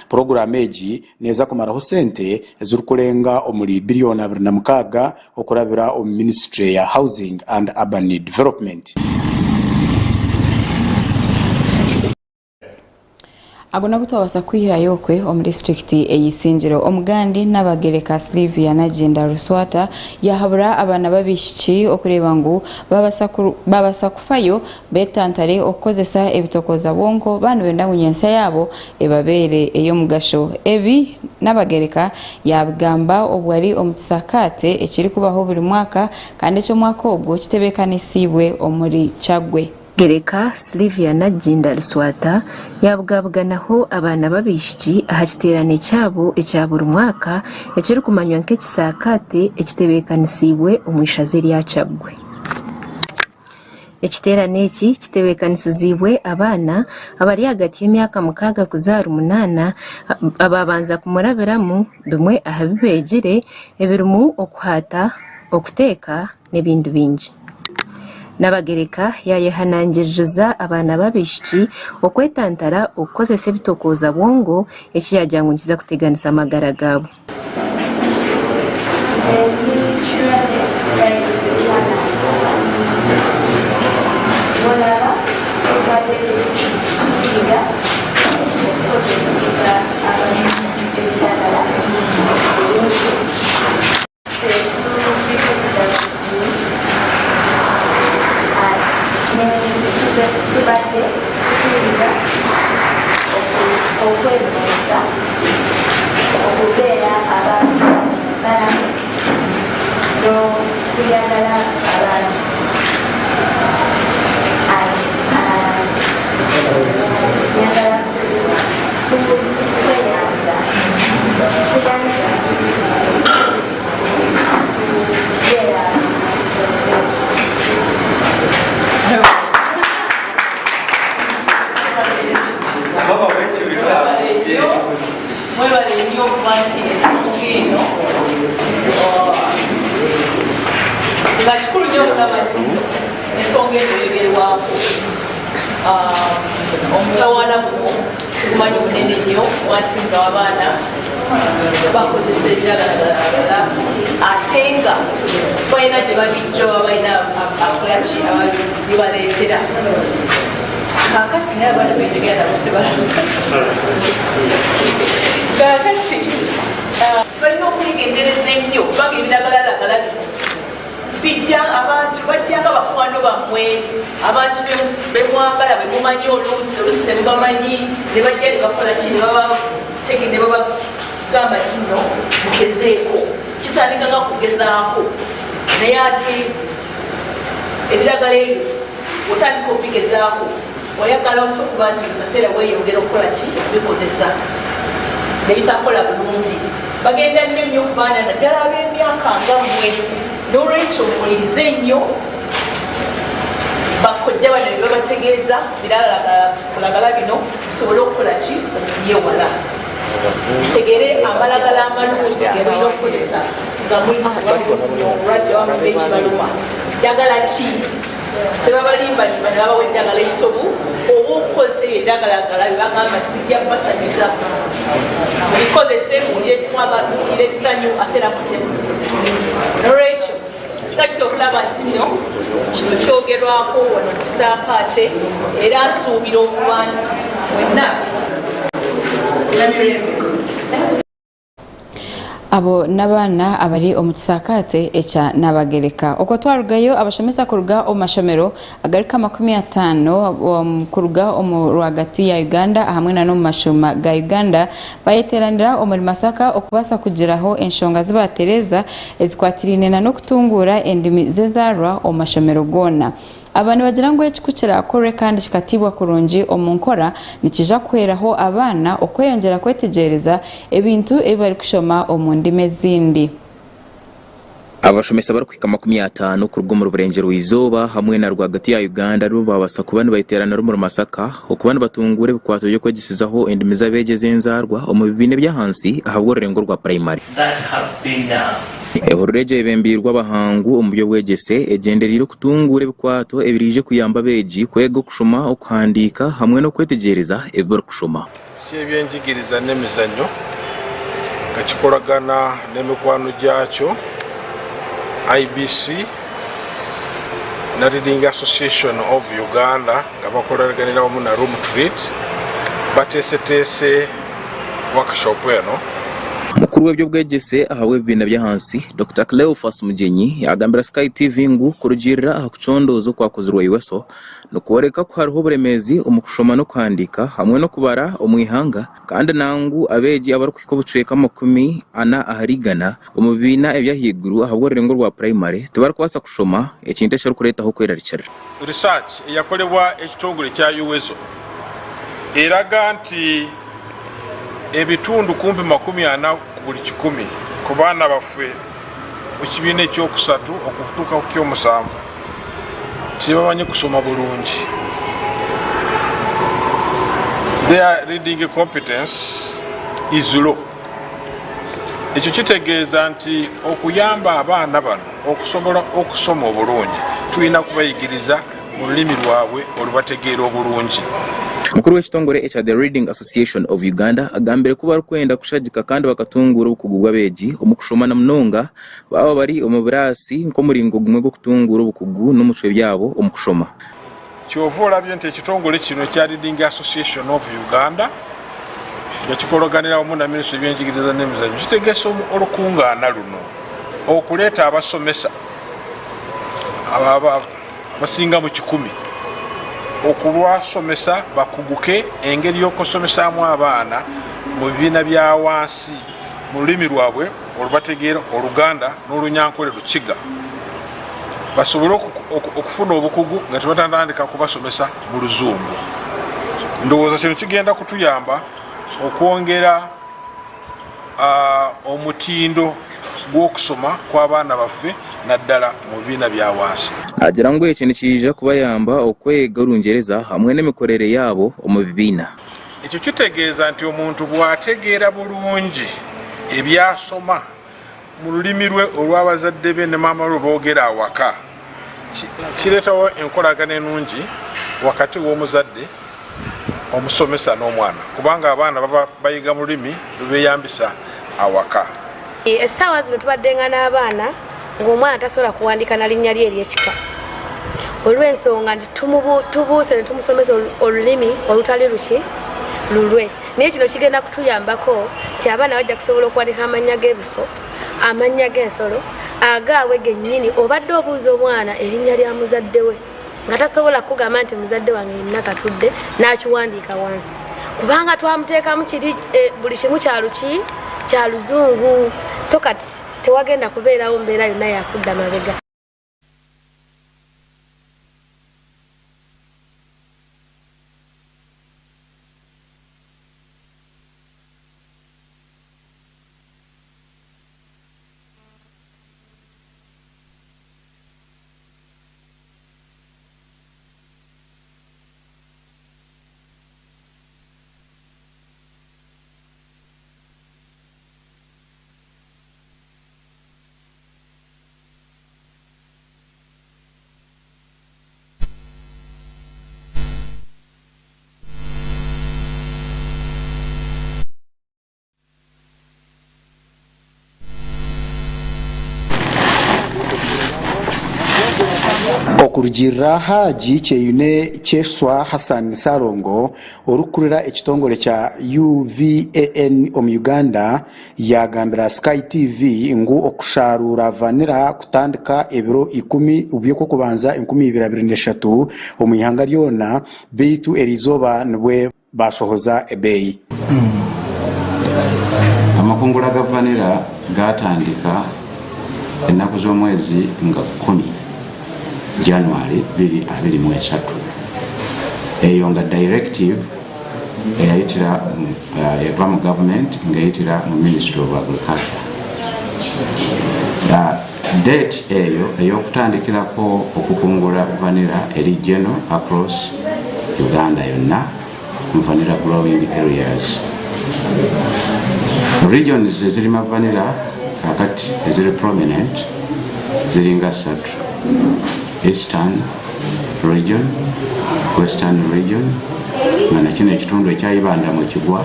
Puroguraamu egi neeza kumaraho sente ezirikurenga omuri biriyoni 26 okurabira omu minisiture ya Housing and Urban Development. Ago nago twabasa kwihirayo okwe omu disiturikiti ey'Isingiro. Omugandi Nabagereka Sylvia Naginda Ruswata yahabura abaana b'abaishiki okureeba ngu babasa kufayo betantare okukozesa ebitokoza bwonko baaba nibenda ngu nyentsya yaabo ebabeere ey'omugasho. Ebi Nabagereka yabigamba obu ari omu kisakaate ekirikubaho buri mwaka kandi eky'omwaka ogu kitebeekanisiibwe omuri Kyaggwe. Gereka Sylvia Nagginda Luswata yaabugabuganaho abaana b'abaishiki aha kiteerane kyabo ekya buri mwaka ekirikumanywa nk'ekisaakaate ekitebeekanisiibwe omu ishaza erya Kyaggwe. Ekiteerane eki kitebeekanisiziibwe abaana abari ahagati y'emyaka mukaaga kuza ahari munaana abaabanza kumurabiramu bimwe aha bi beegire ebirimu okuhaata, okuteeka n'ebindi bingi. Nabagereka yaayehanangiririza abaana b'abaishiki okwetantara okukozesa ebitokooza bwongo eki yaagira ngu nikiza kuteganisa amagara gaabo. Tubadde tuyiga okwebuuza okubeera abantu abalamu n'okuyagala abantu. Njagala kweyanza Mwebale nnyo okuba nti ensonga eno nga kikulu nnyo okulaba nti ensonga eno eyogerwako. Omutawaana guno tugumanyi munene nnyo kuba nti nga abaana bakozesa ebiragalalagala ate nga balina gye babijja oba balina akolaki ababibaleetera. Kakati naye abaana benjogera nabo sibalaga. Kakati balina okwegendereza ennyo kubanga ebiragalalagala bino bijja abantu bajja nga bakwano bammwe, abantu bemwagala bemumanyi, oluusi oluusi temubamanyi, ne bajja ne bakola ki ne babatege ne babagamba nti nno mugezeeko. Kitandika nga kugezaako, naye ate ebiragala ebyo otandika obigezaako oyagala otya okuba nti buli kaseera weeyongera okukola ki okubikozesa ne bitakola bulungi. Bagenda nnyo nnyo ku baana naddala ab'emyaka nga mmwe, n'olwekyo muwulirize nnyo bakojja bano bye babategeeza biralagalagala bino musobole okukola ki okubyewala. Mutegere amalagala amalungi ge mulina okukozesa nga muli obulwadde oba mulina ekibaluma. Ddagala ki? Tebabalimbalimba ne babawa eddagala essobu oba okukozesa ebyo eddagalagala bye bagamba nti bijja kubasanyusa. Mubikozese muwulire kimwagala, muwulire essanyu ate era mudde mubikozese. Nolwekyo tusanyuse okulaba nti nno kino kyogerwako wano mu Kisaakaate era nsuubira okuba nti mwenna Namirembe. Abo n'abaana abari omu kisaakaate ekya Nabagereka. Okwo twarugayo, abashomesa kuruga omu mashomero agarikuhika 50 kuruga omu rwagati ya Uganda ahamwe na n'omu mashuuma ga Uganda bayeteranira omuri Masaka okubaasa kugiraho enshonga zi batereeza ezikwatiraine na n'okutunguura endimi z'ezaarwa omu mashomero goona. Aba nibagira ngu eki ku kiraakorwe kandi kikatiibwa kurungi omu nkora, nikiija kuhweraho abaana okweyongyera kwetegyereza ebintu ebi barikushoma omu ndimi ezindi. Abashomesa barikuhika 50 kuruga omuri Burengyerwa-izooba hamwe na rwagati ya Uganda nibo baabaasa kuba nibayeteeranira omuri Masaka okuba nibatunguura ebikwato by'okwegyesizaho endimi z'abeegi ez'enzaarwa omu bibiina eby'ahansi ahabw'orurengo rwa purayimari. Ehururu egyo eyebembeirwe abahangu omu by'obwegyese egyendereire okutunguura ebikwato ebiraije kuyamba abeegi kwega okushoma, okuhandiika hamwe n'okwetegyereza ebi barikushoma. Eky'ebyenjigiriza n'emizanyo nga kikoragana n'emikwano gyakyo IBC na Reading Association of Uganda nga bakoraganira wamu na Room to Read bateeseteese workshop eno. Mukuru w'eby'obwegyese ahabw'ebibiina by'ahansi, Dokita Cleophas Mugyenyi yaagambira Sky TV ngu kurugiirira aha kucondooza okwakozirwe UWESO nikworeka ku hariho oburemeezi omu kushoma n'okuhandiika hamwe n'okubara omu ihanga kandi nangu abeegi abarikuhika obucweka 40% omu bibiina eby'ahaiguru ahabw'orurengo rwa purayimare tibarikubaasa kushoma, ekintu ekirikureetaho okwerarikirira. Research eyakolebwa ekitongore ekya UWESO eraga nti ebitundu kumpi 40 ku buri kikumi ku baana baffe mu kibiina ekyokusatu okutuuka ku kyomusanvu tibamanyi kushoma burungi, their reading competence is low. Ekyo kitegeeza nti okuyamba abaana bano okusobola okusoma obulungi tulina kubayigiriza mu rurimi rwabwe orubategeera obulungi. Mukuru w'ekitongore ekya The Reading Association of Uganda agambire ku barikwenda kushagika kandi bakatunguura obukugu bw'abeegi omu kushoma na munonga baaba bari omu biraasi nk'omuringo gumwe gw'okutunguura obukugu n'omucwe byabo omu kushoma. Kyova olabye nti ekitongore kino ekya Reading Association of Uganda nga kikologanira wamu na minisitule y'ebyenjigiriza n'emizanyo kitegese olukungaana luno okuleeta abasomesa abasinga mu kikumi okulwasomesa bakuguke engeri y'okusomesaamu abaana mu bibiina bya wansi mu lulimi lwabwe olubategeera Oluganda n'Olunyankole Rukiga basobole okufuna obukugu nga tebatanatandika kubasomesa mu Luzungu. Ndowooza kino kigenda kutuyamba okwongera omutindo gw'okusoma kw'abaana baffe naddala mu bibiina bya wansi. Naagira ngu eki nikiija kubayamba okwega Orungyereza hamwe n'emikorere yaabo omu bibiina. Ekyo kitegeeza nti omuntu bw'ategeera bulungi eby'asoma mu lulimi lwe olw'abazadde be ne maama we lwe boogera awaka, kireetawo enkolagana enungi wakati w'omuzadde, omusomesa n'omwana kubanga abaana baba bayiga mu lulimi lwe beeyambisa awaka. Essaawa zino tubaddenga n'abaana ng'omwana tasobola kuwandiika na linnya lye ery'ekika olw'ensonga nti tubuuse ne tumusomesa olulimi olutali luki lulwe naye kino kigenda kutuyambako nti abaana bajja kusobola okuwandiika amannya g'ebifo amannya g'ensolo agaabwe gennyini obadde obuuza omwana erinnya lya muzadde we nga tasobola kukugamba nti muzadde wange yenna katudde n'akiwandiika wansi kubanga twamuteekamu kiri eh, buli kimu kyaluki kya luzungu so kati tewagenda kubeerawo mbeera yonna yakudda mabega. Okurugiirira Haji Kyeyune Kyeswa Hassan Ssalongo orikukurira ekitongore kya UVAN omu Uganda yaagambira Sky TV ngu okusharuura vanilla kutandika ebiro ikumi by'Okwokubanza 2023 omu ihanga ryona beitu eriizooba nibwe bashohoza ebeeyi. Amakungura ga vanilla gaatandika ennaku z'omwezi nga kkumi January 2023. Eyo nga directive eyayitira mu eva mu government nga eyitira mu ministry of agriculture. Date eyo ey'okutandikirako okukungula vanilla eri general across Uganda yonna mu vanilla growing areas. Regions ezirima vanilla kakati eziri prominent ziringa ssatu: Eastern region, Western region nga nakino ekitundu ekya Ibanda mwekigwa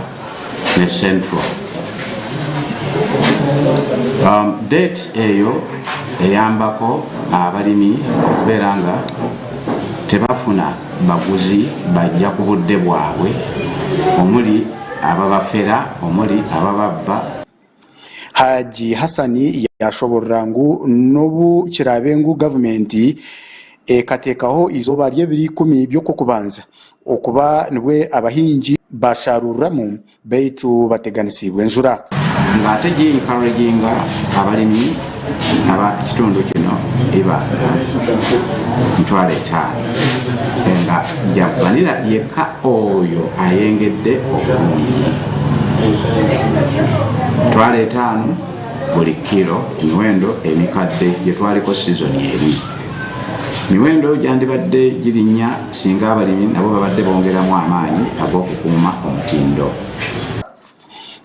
ne Central. Date eyo eyambako abalimi okubeera nga tebafuna baguzi bajja ku budde bwabwe omuli ababafera, omuli abababba. Haji Hassan yashoborora ngu n'obu kiraabe ngu gavumenti ekateekaho eizooba ry'ebiro ikumi by'Okwokubanza okuba nibwe abahingi basharuriramu beitu bateganisiibwe enjura. Nga ate gi encouraginga abalimi aba kitundu kino Ibanda 50,000 nga gya vanilla yekka oyo ayengedde obulungi 50,000 buli kilo emiwendo emikadde gyetwaliko sizoni eri. Emiwendo gyandibadde girinnya singa abalimi nabo babadde bongeramu amaanyi ag'okukuuma omutindo.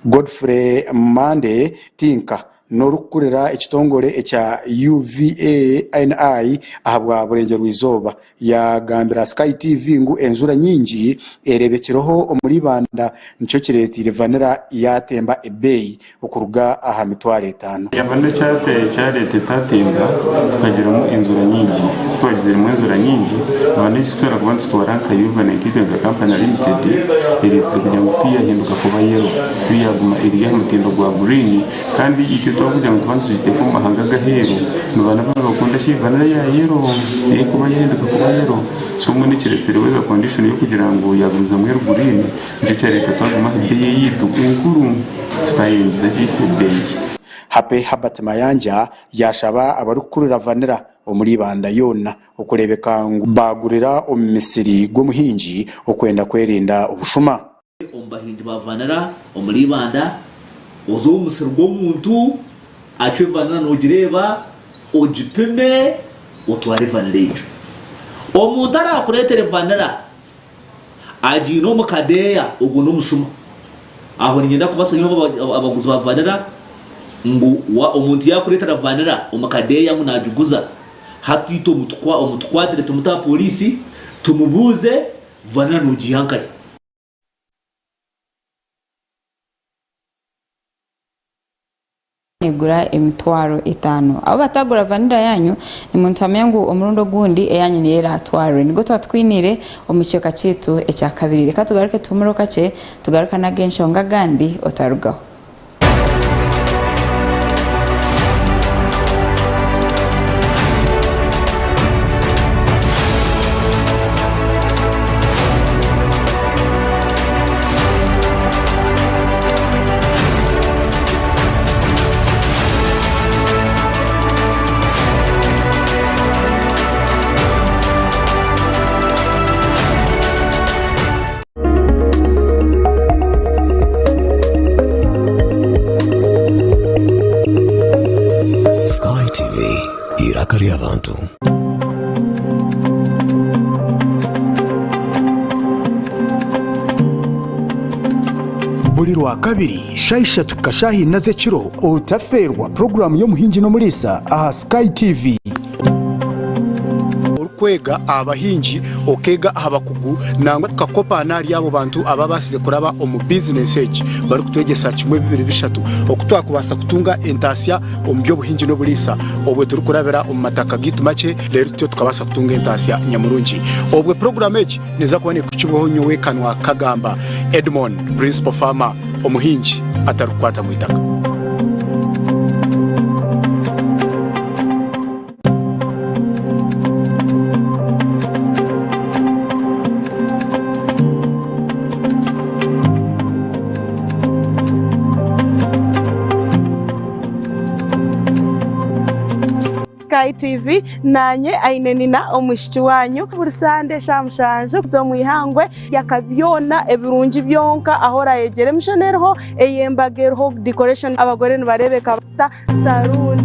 Godfrey Monday Tinka n'orikukurira ekitongore ekya UVANI ahabwa Burengyerwa-izooba yaagambira Sky TV ngu enjura nyingi ereebekireho omuri Ibanda nikyo kireeteire vanilla yaatemba ebeeyi okuruga aha 50,000. Yaba ekyareeta etatemba tukagiramu enzura nyingi. Kutwagiziremu enzura nyingi, nibanda ekitushobora kuba nitutwara nka Yuva naitwe nka kampani limited eresire kugira ngu tiyahinduka kuba yellow, yo yaguma eri aha mutindo gwa green kandi itwe twakugira ngu tuba nitugiteeka omu mahanga ag'aheeru nibanda nibakunda shi vanilla ya yellow erikuba yahinduka kuba yellow so mbwenu ekiresire weather condition y'okugira ngu yagumizamu eri green. Nikyo kyareeta twaguma aha ebeeyi eyaitu enkuru tutayeyongyeza gye ebeeyi. Happy Herbert Mayanja yaashaba abarikukurira vanilla omuri Ibanda yoona okureebeka ngu baagurira omu misiri gw'omuhingi okwenda kwerinda obushuma. Omu bahingi ba vanilla omuri Ibanda, oze omu musiri gw'omuntu acwe vanilla nogireeba, ogipime otware vanilla egyo. Omuntu araakureetere vanilla Agiine omu kadeeya, ogwo n'omushuma. Aho niinyenda kubasa nyowe abaguzi ba vanira ngu omuntu yaakureetera vanira omu kadeeya ngu naagiguza, hati itwe omutukwatire tumute aha pooriisi tumubuuze vanira noogiiha nkahi? Negura 50,000. Abu batagura vanilla yanyu nimuntuhamya ngu omurundi ogundi eyanyu niyo eratwarwe. Nigwo twatwiniire omu kicweka kyaitu ekyakabiri. Reka tugaruke tuhumureho kakye tugaruka n'agenshonga agandi otarugaho. Sky TV, eiraka ry'abantu. Buri Rwakabiri shaaha ishatu kuhika shaaha ina z'ekiro otafeerwa puroguraamu y'Omuhingi n'Omuriisa aha Sky TV. kwega aha bahingi, okeega aha bakugu nangwa tukakopa n'ahari abo bantu ababaasize kuraba omu bizinesi egi barikutwegyesa kimwe bibiri bishatu oku twakubaasa kutunga entaasya omu by'obuhingi n'oburiisa obwe turikurabira omu mataka gaitu makye reero tutyo tukabaasa kutunga entaasya nyamurungi. Obwe puroguraamu egi neeza kuba neekukibwaho nyowe Kanwa Kagamba Edmond, Principal Farmer, omuhingi atarikukwata mu itaka. Sky TV nanye aine nina omwishiki wanyu buri sande eshaaha mushanju z'omu ihangwe yaka byona ebirungi byonka ahu orayegyera emishono eriho ey'embaga eriho decoration abagore nibareebeka bata saruuni.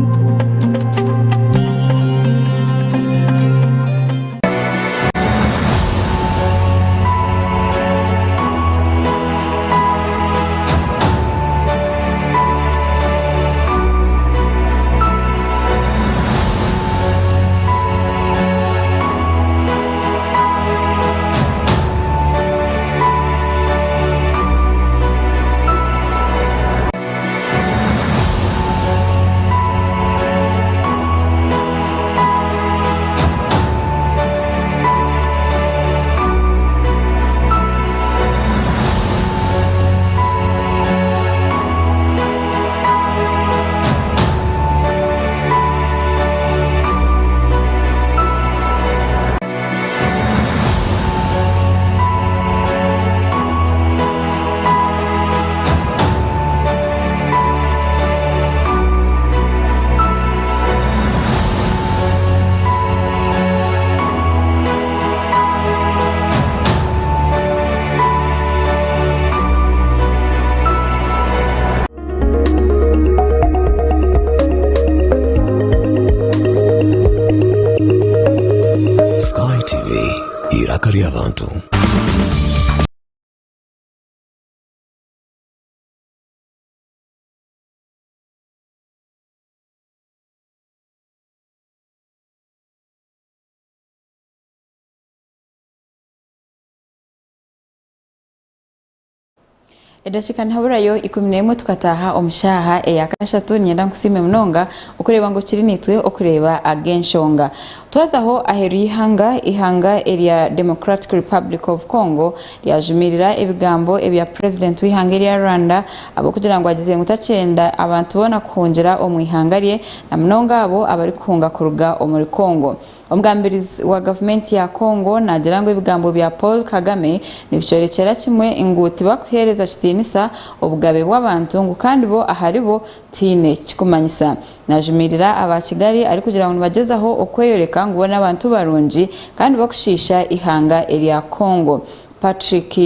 Sky TV, eiraka ry'abantu. Edakiika nihaburayo 11 tukataaha omu shaaha eya kashatu. Niinyenda nkusiime munonga okureeba ngu okiri naitwe okureeba ag'enshonga. Twazaho aheeru y'eihanga, eihanga erya Democratic Republic of Congo ryajumirira ebigambo ebya Purezidenti w'eihanga erya Rwanda ahabw'okugira ngu agizire ngu takyenda abantu boona kuhungira omu ihanga rye na munonga abo abarikuhunga kuruga omuri Congo. Omugambirizi wa gavumenti ya Congo naagira ngu ebigambo bya Paul Kagame nibikyorekyera kimwe ngu tibakuheereza kitiinisa obugabe bw'abantu ngu kandi bo aharibo tihaine kikumanyisa. Najumiirira aba Kigali arikugira ngu nibagyezaho okweyoreka ngu bo n'abantu barungi kandi bakushiisha eihanga erya Congo. Patrick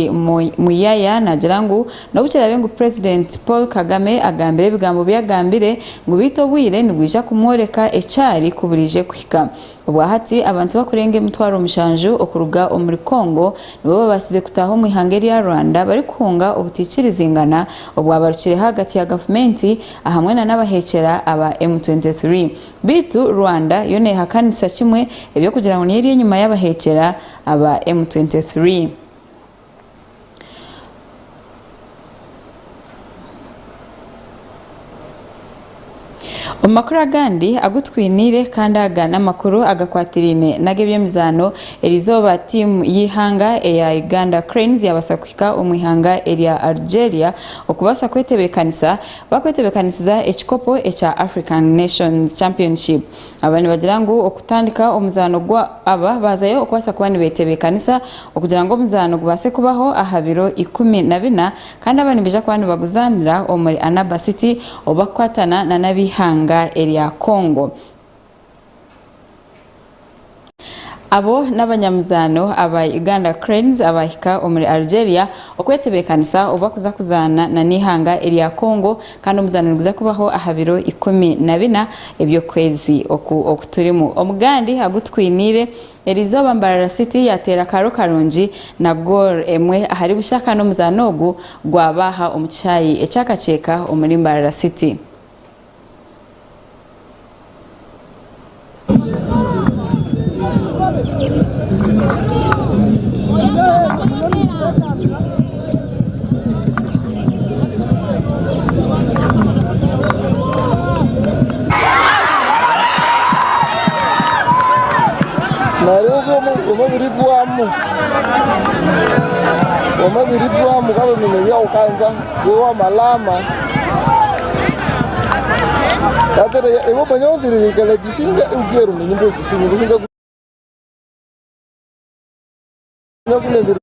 Muyaya naagira ngu n'obu kiraabe ngu Purezidenti Paul Kagame agambire ebigambo bi agambire ngu beitu obwire nibwija kumworeka eki ari ku buraije kuhika. Obwahati abantu bakurenga 700,000 okuruga omuri Congo nibo babaasize kutaaha omu ihanga erya Rwanda barikuhunga obutaikirizingana obwabarukireho ahagati ya gavumenti ahamwe na n'abaheekyera aba M23. Beitu Rwanda yo neehakanisa kimwe eby'okugira ngu niyo eri enyima y'abaheekyera aba M23. Omu makuru agandi agu twiniire kandi aga n'amakuru agakwatiraine n'ag'eby'emizaano, eriizooba tiimu y'eihanga eya Uganda Cranes yaabaasa kuhika omu ihanga erya Algeria okubaasa kwetebeekanisa bakwetebeekanisiza ekikopo ekya African Nations Championship. Aba nibagira ngu okutandika omuzaano gwa aba baazayo okubaasa kuba nibetebeekanisa okugira ngu omuzaano gubaase kubaho aha biro 14 kandi aba nibaija kuba nibaguzaanira omuri Annaba City obu bakukwatana na n'ab'eihanga erya Congo. Abo n'abanyamizaano aba Uganda Cranes abaahika omuri Algeria okwetebeekanisa obu bakuza kuzaana na n'eihanga erya Congo kandi omuzaano niguza kubaho aha biro 14 eby'okwezi oku oku turimu. Omugandi agu twiniire eriizooba Mbarara City yaateera akaaro karungi na goal emwe ahari busha kandi omuzaano ogu gwaba aha omu kishaayi eky'akakyeka omuri Mbarara City. Wamabiritwa mukabamine byaukanza wewa malama katere iwo banyondirikala jisinga ugeru nenyimbo jisinga jisinga nyakunendiri.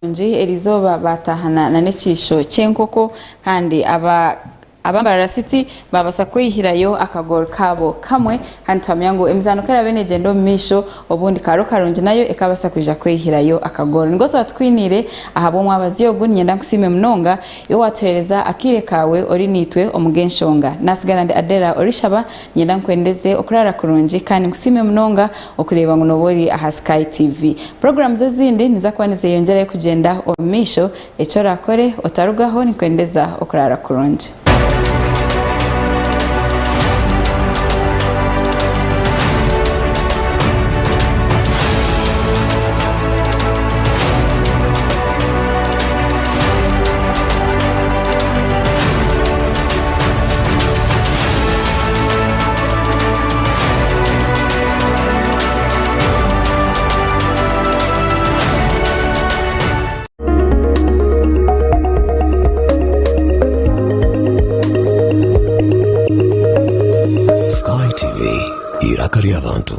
Ngi erizooba batahana na n'ekiisho ky'enkoko kandi aba aba Mbarara City babasa kwihirayo akagoro kabo kamwe kandi twamenya ngu emizaano ku eraabe neegyenda omu maisho obundi Kaaro Karungi nayo ekabasa kwija kwihirayo akagoro. Nibwo twatwiniire ahabw'omwabazi ogu niinyenda nkusiime munonga iwe watuheereza akaire kaawe ori naitwe omu g'enshonga. Nasigara ndi Adela Orishaba niinyenda nkwendeze okuraara kurungi kandi nkusiime munonga okureeba ngu nooba ori aha Sky TV. Puroguraamu ezindi niza kuba nizeyongyerayo kugyenda omu maisho, eki oraakore otarugaho ninkwendeza okuraara kurungi. Sky TV, eiraka ry'abantu.